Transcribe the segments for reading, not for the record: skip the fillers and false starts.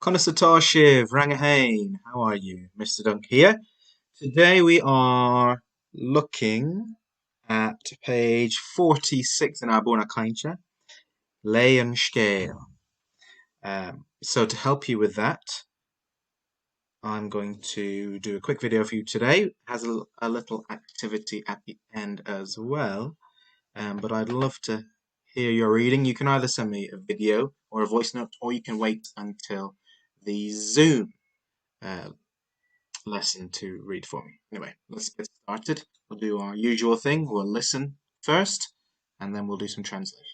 Conas atá sibh, Rang a haon? How are you? Mr. Dunk here. Today we are looking at page 46 in our Bord na Cainte, Léigh an Scéal. Um, so to help you with that, I'm going to do a quick video for you today. It has a, a little activity at the end as well. Um, but I'd love to hear your reading. You can either send me a video or a voice note, or you can wait until the Zoom uh, lesson to read for me. Anyway, let's get started. We'll do our usual thing. We'll listen first, and then we'll do some translations.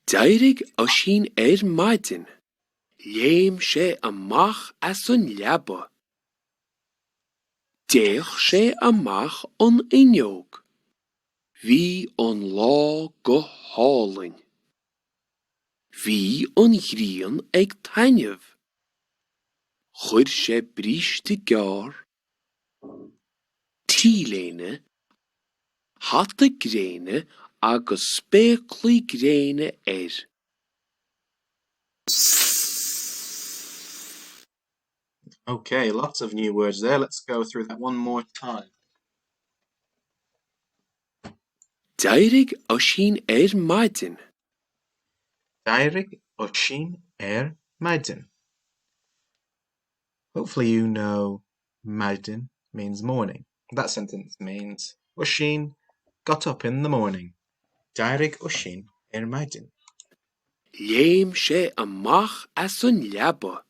D'éirigh Oisín ar maidin. Léim sé amach as an leaba. D'fhéach sé amach an fhuinneog. Bhí an lá go hálainn. Bhí an ghrian ag taitneamh. Chuir sé bríste gearr, T-léine, hata gréine agus spéaclaí gréine air. Okay, lots of new words there. Let's go through that one more time. D'éirigh Oisín ar maidin. D'éirigh Oisín ar maidin. Hopefully you know maidin means morning. That sentence means Oisín got up in the morning. D'éirigh Oisín ar maidin. Léim sé amach as an leaba.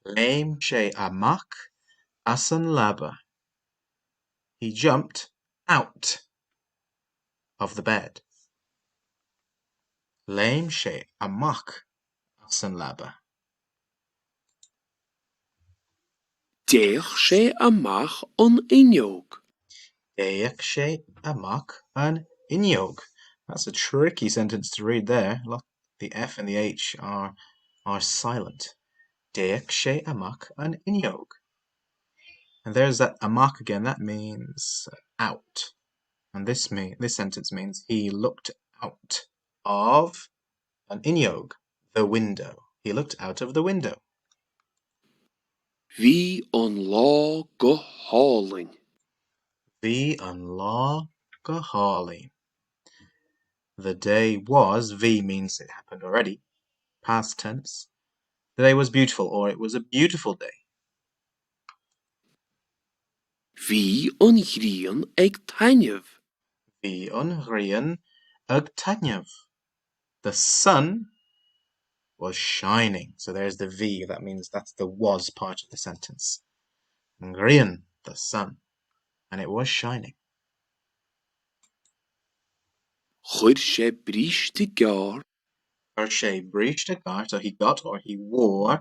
Léim sé amach as an leaba. He jumped out of the bed. Léim sé amach as an leaba. D'fhéach sé amach an fhuinneog. D'fhéach sé amach an fhuinneog. That's a tricky sentence to read there. The F and the H are, are silent. D'fhéach sé amach an fhuinneog. And there's that amach again. That means out. And this mean, this sentence means he looked out of an fhuinneog, the window. He looked out of the window. Bhí an lá go hálainn. Bhí an lá go hálainn. The day was, bhí means it happened already, past tense. The day was beautiful, or it was a beautiful day. Bhí an ghrian ag taitneamh. Bhí an ghrian ag taitneamh. The sun was shining. So there's the bhí, that means that's the was part of the sentence. An ghrian, the sun, and it was shining. Chuir sé bríste gearr. Chuir sé bríste gearr, so he got or he wore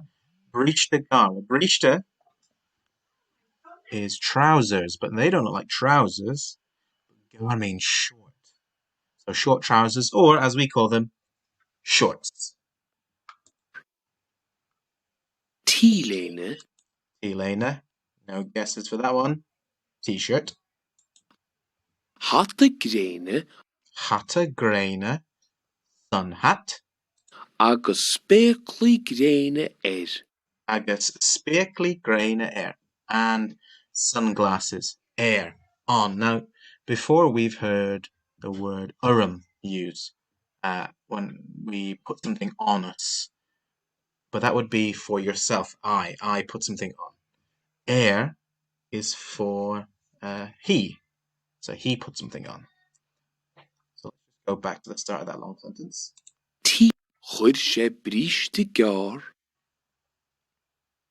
bríste gearr. Bríste is trousers, but they don't look like trousers. Gearr means short. So short trousers, or as we call them, shorts. T-léine. T-léine. No guesses for that one. T-shirt. Hata gréine. Hata gréine. Sun hat. Agus spéaclaí gréine air. Agus spéaclaí gréine air. And sunglasses. Air. On. Now, before we've heard the word orm used uh, when we put something on us. But that would be for yourself. I. I put something on. Air is for uh, he. So he put something on. So let's just go back to the start of that long sentence. T. Chuir sé bríste gearr,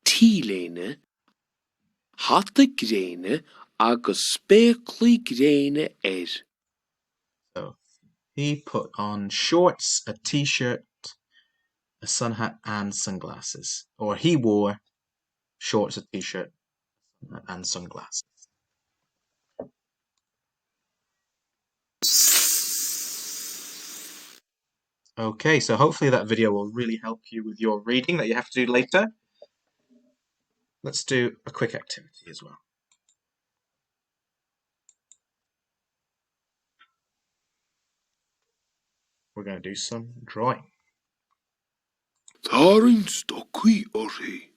T-léine, hata gréine agus spéaclaí gréine air. So he put on shorts, a t-shirt, a sun hat and sunglasses. Or he wore shorts, a t-shirt and sunglasses. Okay, so hopefully that video will really help you with your reading that you have to do later. Let's do a quick activity as well. We're going to do some drawing. Tarraing stocaí uirthi.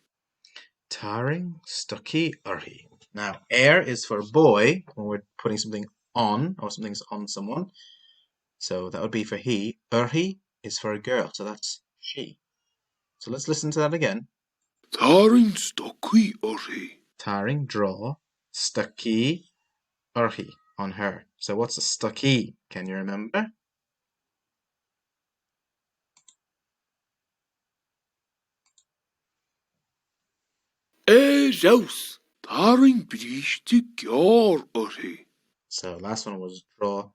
Tarraing stocaí uirthi. Now, ar is for boy when we're putting something on or something's on someone. So that would be for he. Uirthi is for a girl, so that's she. So let's listen to that again. Tarraing stocaí uirthi. Tarraing, draw, stocaí uirthi, on her. So what's a stocaí? Can you remember? Ar fheabhas! Tarraing bríste gearr uirthi. So last one was draw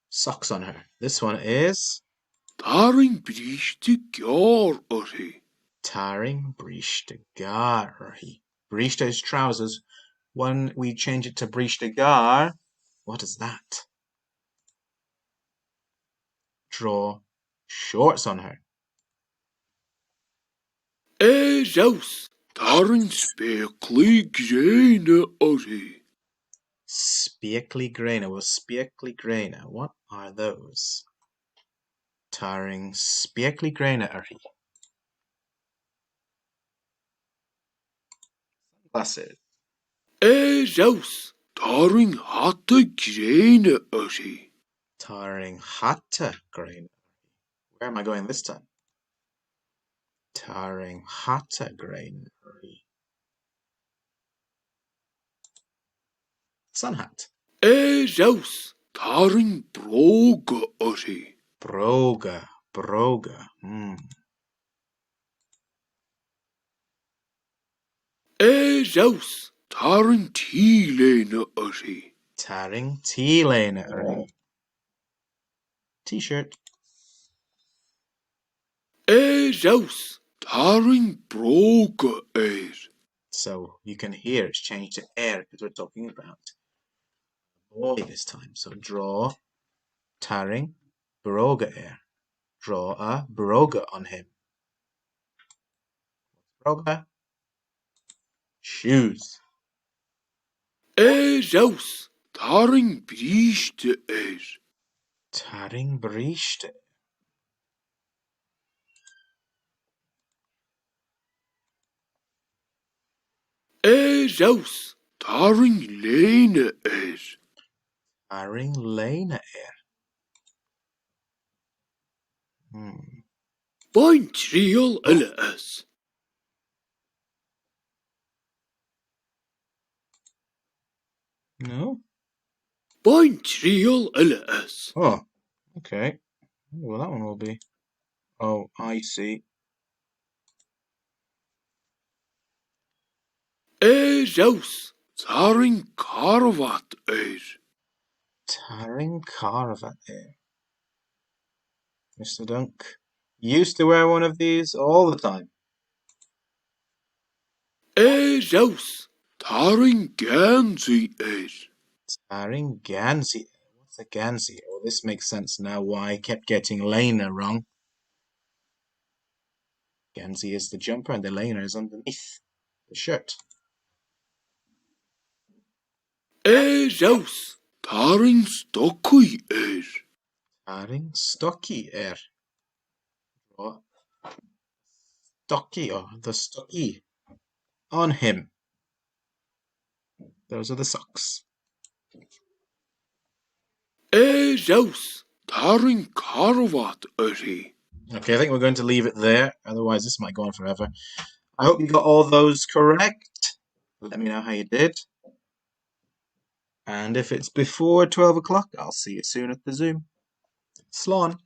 socks on her. This one is? Tarraing bríste gearr uirthi. Tarraing bríste gearr uirthi. Bríste is trousers. When we change it to bríste gearr, what is that? Draw shorts on her. Ar fheabhas! Tarraing spéaclaí gréine uirthi. Spéaclaí gréine, well spéaclaí gréine, what are those? Tarraing spéaclaí gréine uirthi. Sunglasses. Ar fheabhas! Tarraing hata gréine uirthi. Tarraing hata gréine uirthi. Where am I going this time? Tarraing hata gréine uirthi. Sun hat. Ar fheabhas! Tarraing bróga uirthi. Bróga, bróga, hmm. Ar fheabhas! Tarraing t-léine uirthi. Tarraing t-léine uirthi. T-shirt. Ar fheabhas! Tarraing bróga air. So you can hear it's changed to air because we're talking about a boy this time. So draw tarraing bróga air. Draw a bróga on him. What's bróga? Shoes. Ar fheabhas! Tarraing bríste air. Tarraing bríste air. Ar fheabhas! Tarraing léine air. Tarraing léine air. Hmm. Bain triail eile as. No? Bain triail eile as. Oh, okay. Well, that one will be. Oh, I see. Ar fheabhas! Tarraing carbhat air. Tarraing carbhat air. Mr. Dunk used to wear one of these all the time. Ar fheabhas! Tarraing geansaí air. Tarraing geansaí air. What's a geansaí? Oh, this makes sense now why I kept getting léine wrong. Geansaí is the jumper and the léine is underneath the shirt. Ar fheabhas! Tarraing stocaí air. Tarraing stocaí air. Draw stocaí, or the stocaí on him. Those are the socks. Ar fheabhas! Tarraing carbhat uirthi. Okay, I think we're going to leave it there. Otherwise, this might go on forever. I hope you got all those correct. Let me know how you did. And if it's before 12 o'clock, I'll see you soon at the Zoom. Slán.